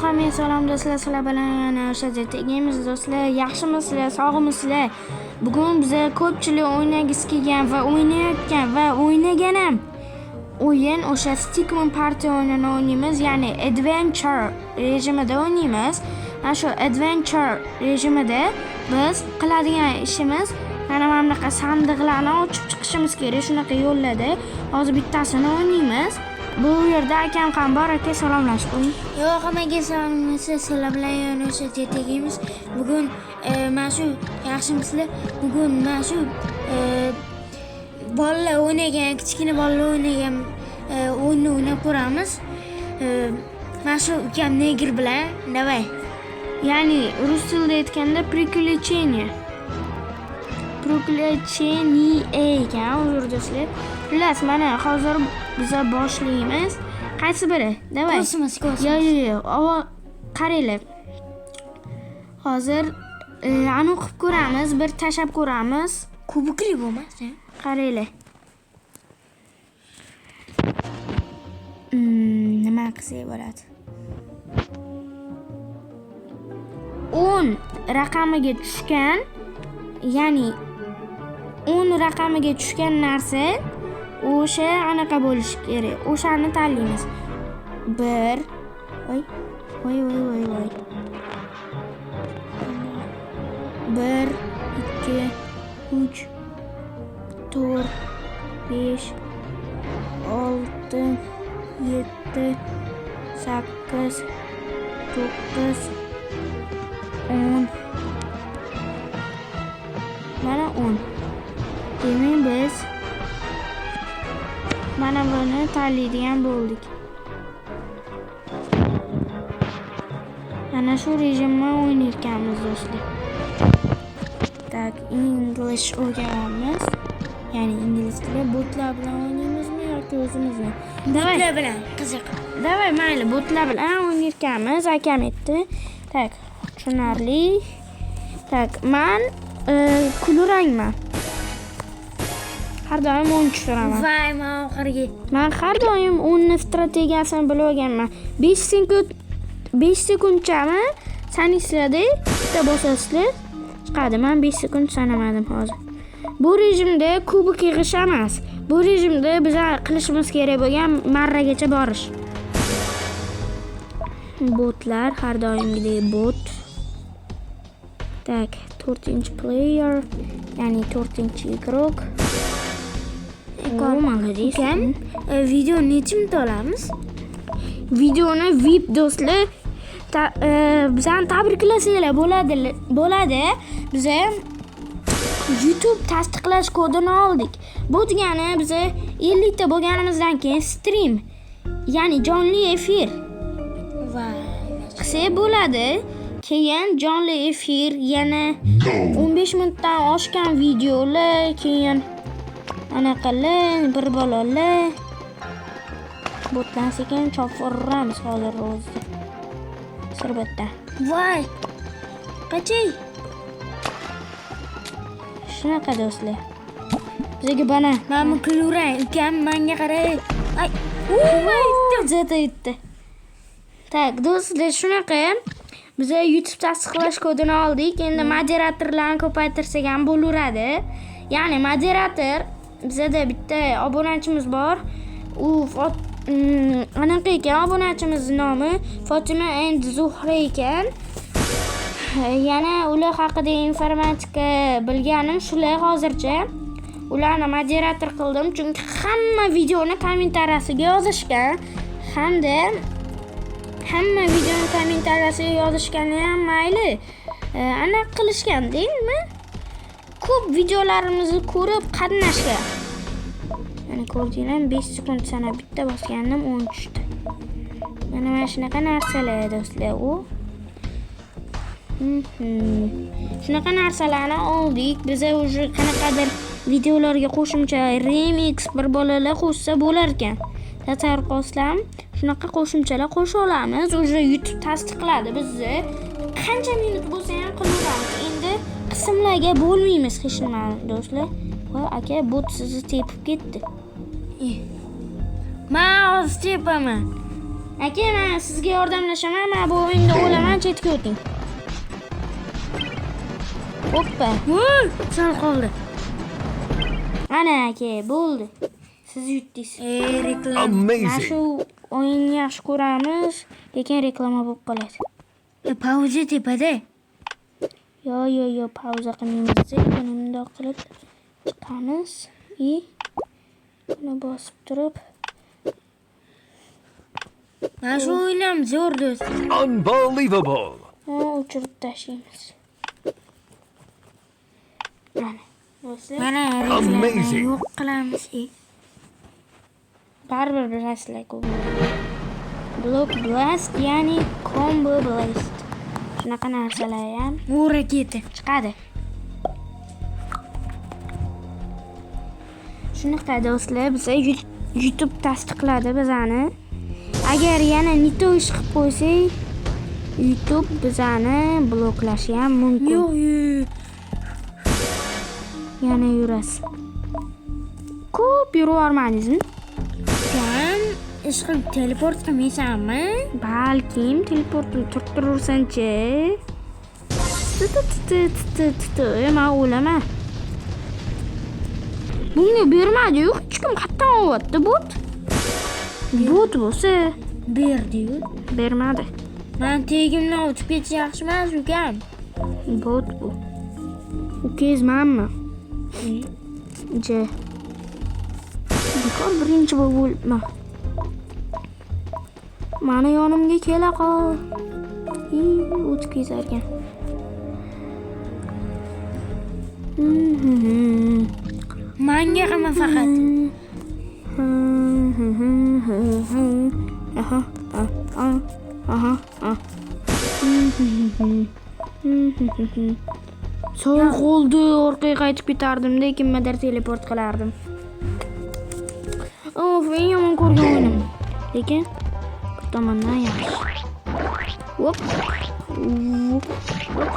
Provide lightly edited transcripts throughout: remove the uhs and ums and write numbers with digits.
Hammaga salom do'stlar, sizlar bilan yana o'sha ZTG'miz do'stlar. Yaxshimisizlar, sog'misizlar? Bugun biza ko'pchilik o'ynagisi kelgan va o'ynayotgan va o'ynagan ham o'yin o'sha Stickman Party o'yinini o'ynaymiz, ya'ni Adventure rejimida o'ynaymiz. Mana shu Adventure rejimida biz qiladigan ishimiz mana bunaqa sandiqlarni ochib chiqishimiz kerak, shunaqa yo'llarda. Hozir bittasini o'ynaymiz. Bu yerda akam ham bor, aka salomlashib qo'ying. Yo'q, hammaga salomlar, sizlar bilan yana o'sha ZTG'miz. Bugun mana shu yaxshimisizlar? Bugun mana shu bolalar o'ynagan, kichkina bolalar o'ynagan o'yinni o'ynab ko'ramiz. Mana shu ukam negr bilan давай. Ya'ni rus tilida aytganda приключение. Приключение ekan, uzr do'stlar. Xullas, mana hozir biza boshlaymiz. Qaysi biri? Давай. Kosmos, kosmos. Yo'q, yo'q, yo'q. Qaranglar. Hozir aniq qilib ko'ramiz, bir tashab ko'ramiz. Kubikli bo'lmas, ha? Qaranglar. Nima qilsak bo'ladi? 10 raqamiga tushgan, ya'ni 10 raqamiga tushgan narsa o'sha anaqa bo'lishi kerak. O'shani tanlaymiz. 1 voy voy voy voy voy. 1 2 3 4 5 6 7 8 9 10. Mana 10. Demak biz mana buni tanlaydigan bo'ldik. Mana shu rejimni o'ynayotganmiz do'stlar. Tak, English o'rganamiz. Ya'ni ingliz tili botlar bilan o'ynaymizmi yoki o'zimizmi? Давай. Botlar bilan qiziq. Давай, mayli, botlar bilan o'ynayotganmiz, akam aytdi. Tak, tushunarli. Tak, man kulrangman. Har doim 10 tushiraman. Voy, men oxirgi. Men har doim 10 strategiyasini bilib olganman. 5 sekund, 5 sekundchami sanaysizlarda, bitta bosasizlar chiqadi. Men 5 sekund sanamadim hozir. Bu rejimda kubik yig'ish emas. Bu rejimda biz qilishimiz kerak bo'lgan marragacha borish. Botlar har doimgidek bot. Tak, 4-player, ya'ni 4-игрок. O, молодец. Ukam, video necha minut olamiz? Videoni VIP do'stlar bizani tabriklasanglar bo'ladi. Biza YouTube tasdiqlash kodini oldik. Bu degani biza 50 ta bo'lganimizdan keyin stream, ya'ni jonli efir Voy. qilsak bo'ladi. Keyin jonli efir yana 15 minutdan oshgan videolar, keyin anaqalar, bir balolar. Botdan sekin chopib uramiz hozir o'zida. Sirbatdan. Voy. Qachay. Shunaqa do'stlar. Bizga banan. Mana bu kulrang, ukam menga qarang. Ay, Voy, zeta yutdi. Tak, do'stlar, shunaqa. Biz YouTube tasdiqlash kodini oldik. Endi moderatorlarni ko'paytirsak ham bo'laveradi. Ya'ni moderator bizada bitta obunachimiz bor. U anaqa ekan, obunachimizning nomi Fotima and Zuhra ekan. Yana ular haqida informatika bilganim shular hozircha. Ularni moderator qildim, chunki hamma videoni kommentariyasiga yozishgan hamda hamma videoni kommentariyasiga yozishgani ham mayli. Anaqa qilishgan deymi? Ko'p videolarimizni ko'rib qatnashgan. Mana ko'rdinglarmi? 5 sekund sanab bitta bosgandim, 10 tushdi. Mana shunaqa narsalar do'stlar, u. Shunaqa narsalarni oldik. Biza уже qanaqadir videolarga qo'shimcha remix bir bolalar qo'shsa bo'lar ekan. Tasavvur qilasizlarmi? Shunaqa qo'shimchalar qo'sha olamiz. Уже YouTube tasdiqladi bizni. Qancha minut bo'lsa ham qilaveramiz. Endi qismlarga bo'lmaymiz hech nimani do'stlar. Voy aka, bot sizni tepib ketdi. Men hozir tepaman. Aka, men sizga yordamlashaman. Men bu o'yinda o'laman, chetga o'ting. Hoppa. Voy, sal qoldi. Ana aka, bo'ldi. Siz yutdingiz. Reklama. Mana Amazing. shu o'yinni yaxshi ko'ramiz, lekin reklama bo'lib qoladi. Pauza tepada. Yo, yo, yo, pauza qilmaymiz. Buni bundoq qilib chiqamiz и buni bosib turib Mana shu o'yin ham zo'r do'st. Unbelievable. O'chirib tashlaymiz. Mana do'stlar, Mana reklama Amazing. yo'q qilamiz. Baribir bilasizlar-ku. Block Blast, ya'ni Combo Blast. Shunaqa narsalar ham Bu raketa. chiqadi. Shunaqa do'stlar, biza YouTube tasdiqladi bizani. Agar yana не то ish qilib qo'ysak, YouTube bizani bloklashi ham mumkin. Yo'q, yo'q. Yana yurasiz. Ko'p yuravermadingizmi? Ukam, ish qilib teleport qilmaysanmi? Balkim teleportni turttirursan-chi. T t t t t t, men o'laman. Bunga bermadi-yu, hech kim qayerdan olyapti bot? Bot bo'lsa Berdi-yu. Bermadi. Man tegimdan o'tib ketish yaxshi emas, ukam. Bot bu. Ukangiz manmi? J. Bekor birinchi bo'lib o'libman. Mani yonimga kela qol. Ii, o'tib ketarkan. Manga qilma faqat. Aha, aha, aha, aha. Sal qoldi, orqaga qaytib ketardim, lekin nimadir teleport qilardim. Of, eng yomon ko'rgan o'yinim. Lekin bir tomondan yaxshi. Hop. Hop,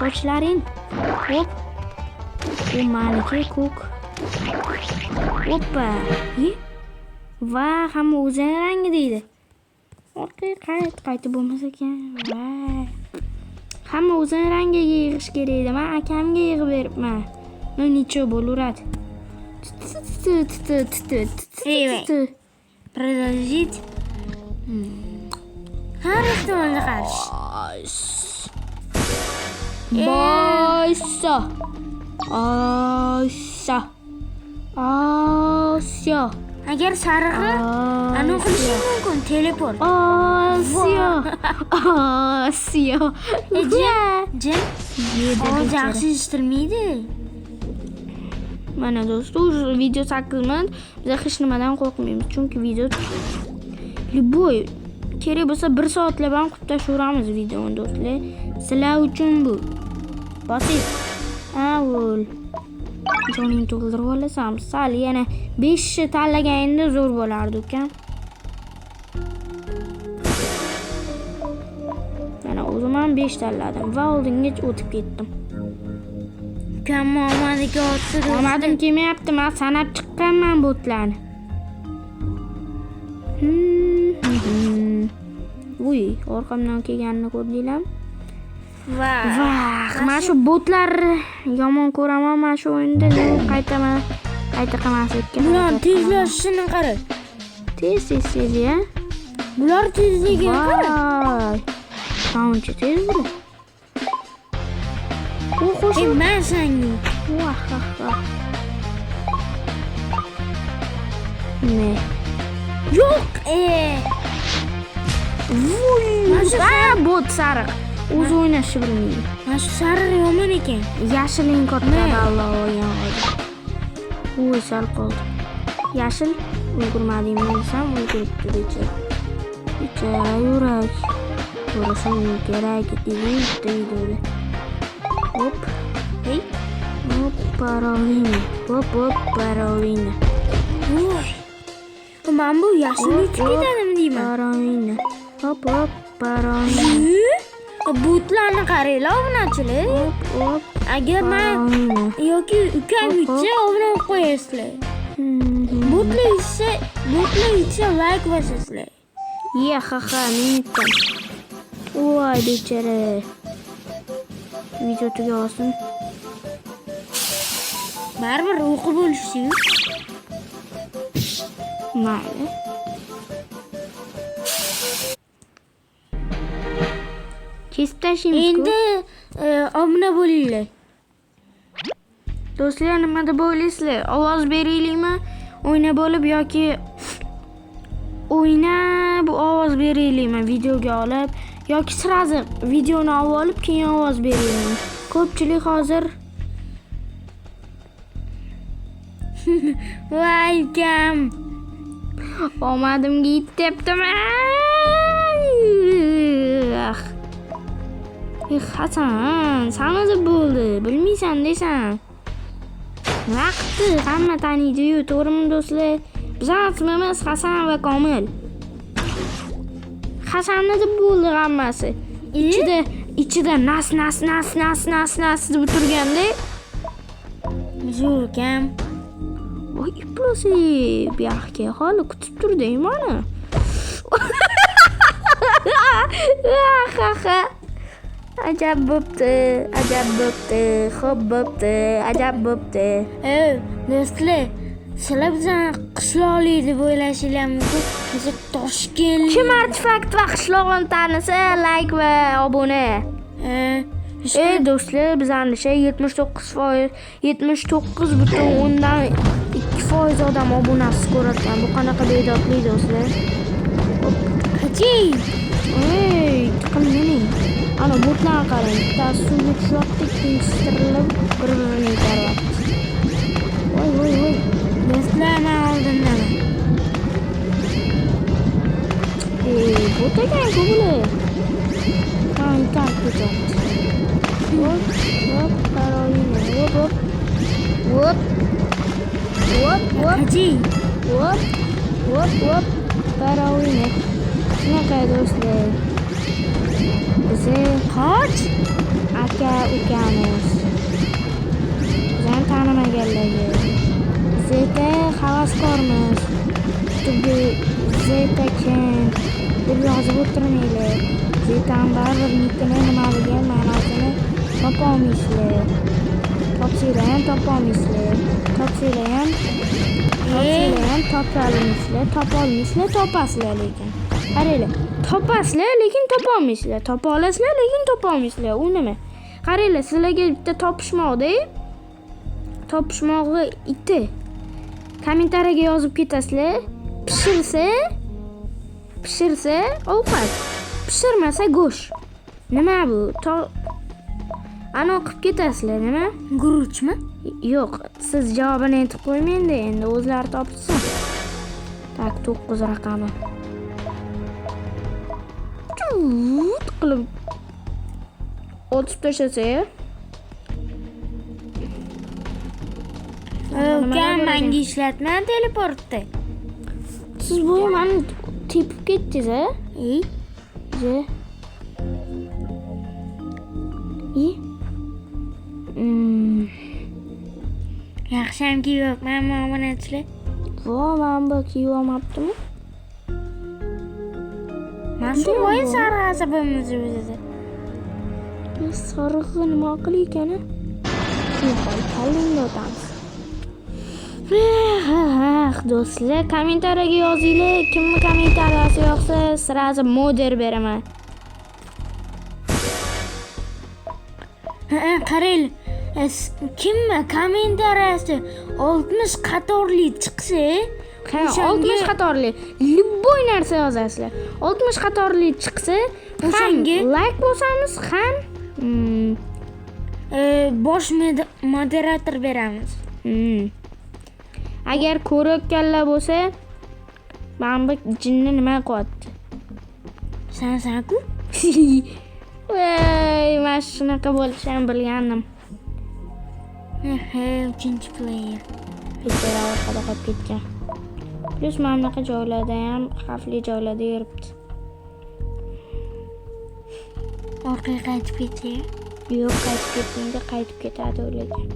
qochlaring. Hop. Bu maniki ko'k. Hoppa. Ye. Va hamma o'zini rangi deydi. Orqaga qayt, qaytib bo'lmas ekan. Voy. Hamma o'zini rangiga yig'ish kerak edi. Men akamga yig'ib beribman. Ну ничего, bo'laveradi. Продолжить. Har ehtimolga qarshi. Boysa. Osiyo. Osiyo. Agar sarig'i anavi qilishi mumkin, teleport. Osiyo. Osiyo. Jim, Jim. Yedi Ovoz bechora. yaxshi eshitilmaydi. Mana do'stlar, уже video 8 minut. Biz hech nimadan qo'rqmaymiz, chunki video любой kerak bo'lsa 1 soatlab ham qilib tashlayveramiz videoni do'stlar. Sizlar uchun bu. Bosing. Avul. Joning to'ldirib olasam, sal yana 5 ni tanlaganingda zo'r bo'lardi ukam. Mana o'zim ham 5 tanladim va oldinga o'tib ketdim. Ukam omadi kelyapti. Omadim kelmayapti, men sanab chiqqanman botlarni. Uy, orqamdan kelganini ko'rdinglarmi? Va. Vah, mana shu botlar yomon ko'raman mana shu o'yinda. Qaytaman, qayta qilmaslikka. Bular harakat qilaman. tezlashishini qara. Tez, tez, tez, ya. Bular tezligini qara. Voy. Qancha tez bu? U qo'shib. Men senga. Vah, vah, vah. Ne? Yo'q, Vuy! Ha, bot sariq. O'zi o'ynashni bilmaydi. Mana shu sariq yomon ekan. Yashiling katta ballo olgan hozir. Uy, sal qoldi. Yashil ulgurmadingmi desam, ulguribdi bechora. Bechora yurak. Ko'rishim kerak dedi bitta videoda. Hop. Hey. Hop, parolina. Hop, hop, parolina. Voy. Mana bu yashil o'tib ketadimi deyman. Parolina. Hop, hop, parolina. Botlarni qaranglar, obunachilar. Hop, hop, Agar men parolina. yoki ukam yutsa, obuna bo'lib qo'yasizlar. Botlar yutsa, botlar yutsa like bosasizlar. Ye, ha, men yutdim. Voy bechora. Video tugasin. Baribir o'qib bo'lishdi-yu. Mayli. Kesib tashlaymiz. Endi obuna bo'linglar. Do'stlar, nima deb o'ylaysizlar? Ovoz beraylikmi? O'ynab bo'lib yoki o'ynab ovoz beraylikmi videoga olib yoki сразу videoni olib olib keyin ovoz beraylikmi? Ko'pchilik hozir Voy ukam. Omadimga yetyaptimi? Ah. Eh, Hasan, sani deb bo'ldi. Bilmaysan deysan. Vaqti hamma taniydi-yu, to'g'rimi do'stlar? Bizning ismimiz Hasan va Komil. Hasanni deb bo'ldi hammasi. Ichida nas nas nas nas nas nas deb turganda, Zo'r ukam. Voy iflosi, bu yoqqa holi kutib turdi mani. Ha ha. Ajab bo'pti, ajab bo'pti, xo'p bo'pti, ajab bo'pti. Ey, do'stlar, sizlar bizani qishloqli deb o'ylashinglar mumkin. Biz Toshkentlik. Kim artefakt va qishlog'ini tanisa, like va obuna. Ey do'stlar, bizani 79%, 79,2% odam obunasiz ko'rayotgan. Bu qanaqa bedodlik do'stlar? Qachi. Ey, tiqilmaning. Ana botlarni qarang. Bittasi suvga tushyapti, ikkinchisi tirilib bir-birini itaryapti. Voy, voy, voy. Do'stlar, men oldindaman. Ey, bot ekan-ku bular. Ha, itarib ketyapti. Hop, hop, Karolina. Hop, hop. Hop. Hop, hop. Qachi. Hop, hop, hop. Karolina. Shunaqa do'stlar. Bizni Qoch. Aka ukamiz. Bizani tanimaganlarga. Zeta havaskormiz. YouTube'ga Zeta kim deb yozib o'tirmanglar. Zetani baribir nikini nimaligi ma'nosini topa olmaysizlar. Topsanglar ham topa olmaysizlar. Topsanglar ham topsanglar ham topa olmaysizlar. Topa olmaysizlar, topasizlar lekin. Qaranglar, topasizlar, lekin topa olmaysizlar. Topa olasizlar, lekin topa olmaysizlar. U nima? Qaranglar, sizlarga bitta topishmoqda. Topishmog'i iti. Kommentariyaga yozib ketasizlar. Pishirsa, pishirsa ovqat. Pishirmasa go'sht. Nima bu? Ana o'qib ketasizlar, nima? Guruchmi? Yo'q, siz javobini aytib qo'ymang-da, endi o'zlari topsin. Так, 9 raqami. Tut qilib otib tashlasa. Ukam, menga ishlatma teleportni. Siz bu meni tepib ketdingiz, a? Ey, Je. I. Yaxshi hamki yo'qman obunachilar. Vo, mana bu kiyib olmabdimi? Mana shu o'yin sariq asabimiz o'zida. Sarig'i nima qil ekan? Yo'q, kallangga otamiz. Ah, do'stlar, kommentariyaga yozinglar. Kimni kommentariyasi yoqsa, сразу moder beraman. Ha, qarang, kimmi kommentariyasi 60 qatorli chiqsa, Ha, o'shanga 60 qatorli любой narsa yozasizlar. 60 qatorli chiqsa, ham O'shanga like bosamiz, ham bosh moderator beramiz. Agar ko'rayotganlar bo'lsa, mana bu jinni nima qilyapti? San-san-ku. Voy, mana shunaqa bo'lishini ham bilgandim. He, uchinchi player. Bechora orqada qolib ketgan. Plus mana bunaqa joylarda ham, xavfli joylarda yuribdi. Orqaga qaytib ketsa? Yo'q, qaytib ketmaydi, qaytib ketadi u lekin.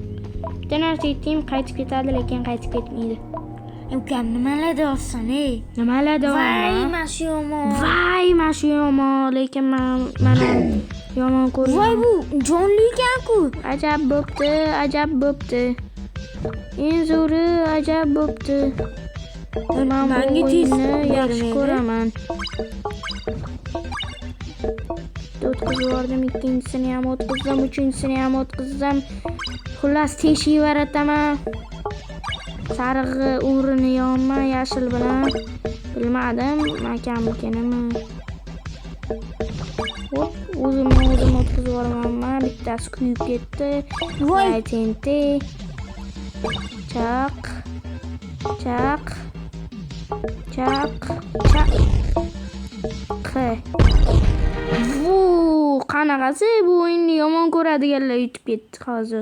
Bitta narsa aytayim, qaytib ketadi, lekin qaytib ketmaydi. Ukam, nimalar deyapsan, ey? Nimalar Voy, deyapman? Mana shu yomon. Voy, mana shu yomon, lekin man mana yomon Voy, ko'raman. bu jonli ekan-ku. Ajab bo'pti, ajab bo'pti. Eng zo'ri ajab bo'pti. Man bu Manga tez o'yinni yaxshi bermaydi. ko'raman. Bitta o'tkazib yubordim, ikkinchisini ham o'tkazdim, uchinchisini ham o'tkazdim. Xullas, teshib yuborataman. Sarig'i o'rnini yonman yashil bilan. Bilmadim, makamnikinimi. Hop, o'zimni o'zim o'tkazib yuboramanman. Bittasi kuyib ketdi. Voy. Voy, TNT. Chaq. Chaq. Chaq. Chaq. Q. Vu, qanaqasi bu o'yinni yomon ko'radiganlar yutib ketdi hozir.